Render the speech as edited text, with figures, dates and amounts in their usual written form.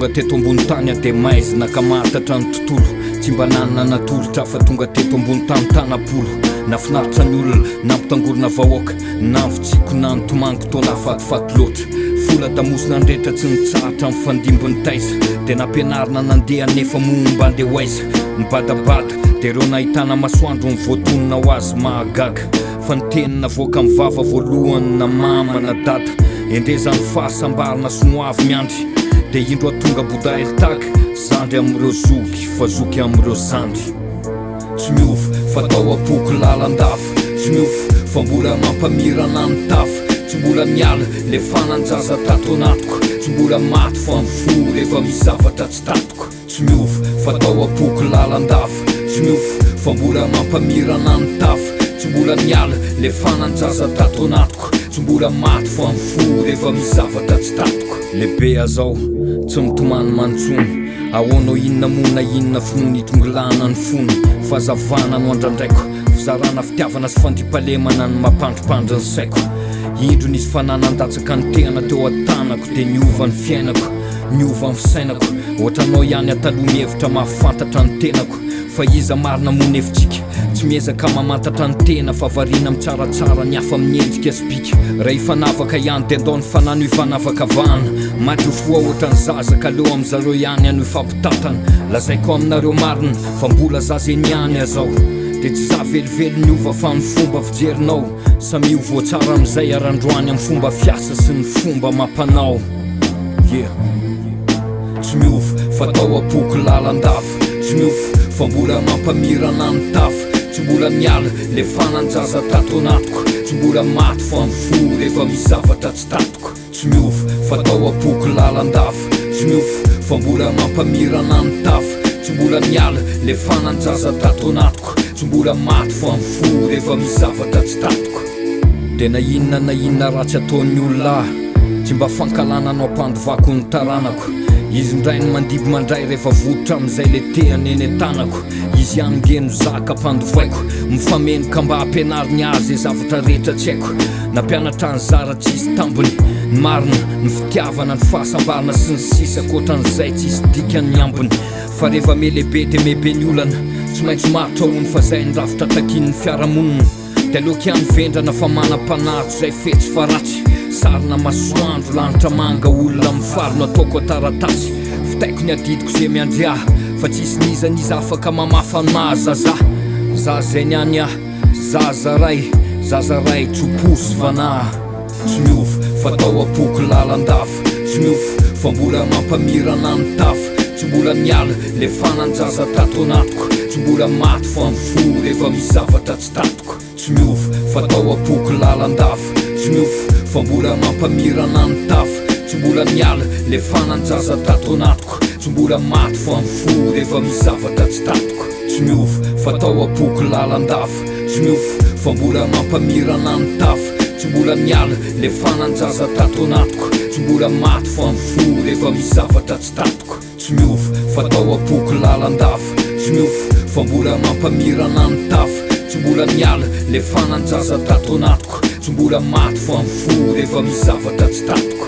Tonga teto ambony tany aho dia maizina ka mahatatra ny tontolo. Tsy mba nanana natolotra fa tonga teto ambony tany tanam-polo. Nafinaritra ny olona, nampitangorona vahoaka, nanvitsiko na nitomaniko toa nahafatifaty loatra. Fola damosina nretra tsy nitsahatra nifandimby nitaiza. Dia nampianarina nandeha nefa moa mba andeha ho aiza? Nibadabada, dia ireo nahitana masoandro ny voatonona ho azy mahagaga. Fa ny teny navoaka amin'ny vava voalohany na mama na dada. Endrey izany fahasambarana sy ny hoavy miandry. Dia indro aho tonga Bouddha El Tag, zandry amin'ireo zoky fa zoky amin'ireo zandry. Tsy miova fa tao am-poko lalandava. Tsy miova fa mbola mampamirana ny tava. Tsy mbola miala le fanan-jaza tato anatiko. Tsy mbola maty fa mifoha rehefa misy zavatra tsy tatiko. Tsy miova fa tao am-poko lalandava. Tsy miova fa mbola mampamirana ny tava. Tsy mbola miala le fanan-jaza tato anatiko. Tsy mbola maty fa mifoha rehefa misy zavatra tsy tatiko. Lehibe aho zao, tsy mitomany mantsony. Ahoana o inona moa na inona finoana itongilana ny fony. Fahazavana no andrandraiko, fizarana fitiavana sy fandriampahalemana no mampandrimpandry ny saiko. Indro nisy fanahy nandatsaka ny tehana teo an-tanako dia niova ny fiainako, niova ny fisainako. Ohatranao ihany aho taloha mihevitra mahafantatra ny tenako. Fa iza marina moa nefintsika? Tsy miezaka mamantatra ny tena fa variana mitsaratsara ny hafa amin'ny endrika sy bika. Raha hifanavaka ihany dia ndao ny fanahy no hifanavakavahana. Madio fo aho ohatran'ny zaza ka aleo amin'zareo ihany aho no hifampitantana. Lazaiko aminareo marina fa mbola zaza eny ihany aho zao. Dia tsy za velively niova fa ny fomba fijerinao. Samia ho voatsara amin'izay ary androany amin'ny fomba fiasa sy ny fomba amam-panao. Yeah. Tsy miova fa tao am-poko lalandava. Tsy miova fa mbola mampamirana ny tava. Tsy mbola miala le fanan-jaza tato anatiko. Tsy mbola maty fa mifoha rehefa misy zavatra tsy tatiko. Tsy miova fa tao am-poko lalandava. Tsy miova fa mbola mampamirana ny tava. Tsy mbola miala le fanan-jaza tato anatiko. Tsy mbola maty fa mifoha rehefa misy zavatra tsy tatiko. Dia na inona na inona ratsy ataon'ny olona ahy, tsy mba fankahalana no ampandovako ny taranako. Izy indray no mandimby mandray rehefa vototra amin'izay le tehany eny an-tanako. Izy ihany nge no zaka ampandovaiko. Mifameno ka mba ampianariny ahy izay zavatra rehetra tsy haiko. Nampianatra ny zara tsisy tambiny, ny marina, ny fitiavana, ny fahasambarana sy ny sisa Ankoatran'izay tsisy dikany ny ambiny. Fa rehefa me lehibe dia me be ny olana. Tsy maintsy maharitra hono fa zay ny rafitra takian'ny fiarahamonina. Dia aleoko ihany vendrana fa manam-panahy tsy zay fetsy fa ratsy. Sarina masoandro, lanitra manga, olona mifaly no ataoko an-taratasy. Vitaiko ny adidiko ze miandry ahy fa tsisy n'iza n'iza afaka mamafa ny maha zaza. Zaza zay ny any ahy. Zaza ray, zaza ray tso-po sy fanahy. Tsy miova fa tao am-poko lalandava. Tsy miova fa mbola mampamirana ny tava. Tsy mbola miala le fanan-jaza tato anatiko. Tsy mbola maty fa mifoha rehefa misy zavatra tsy tatiko. Tsy miova fa tao am-poko lalandava. Tsy miova fa mbola mampamirana ny tava. Tsy mbola miala le fanan-jaza tato anatiko. Tsy mbola maty fa mifoha rehefa misy zavatra tsy tatiko. Tsy miova fa tao am-poko lalandava. Tsy miova fa mbola mampamirana ny tava. Tsy mbola miala le fanan-jaza tato anatiko. Tsy mbola maty fa mifoha rehefa misy zavatra tsy tatiko. Tsy miova fa tao am-poko lalandava. Tsy miova fa mbola mampamirana ny tava. Tsy mbola miala le fanan-jaza tato anatiko. Tsy mbola maty fa mifoha rehefa misy zavatra tsy tatiko.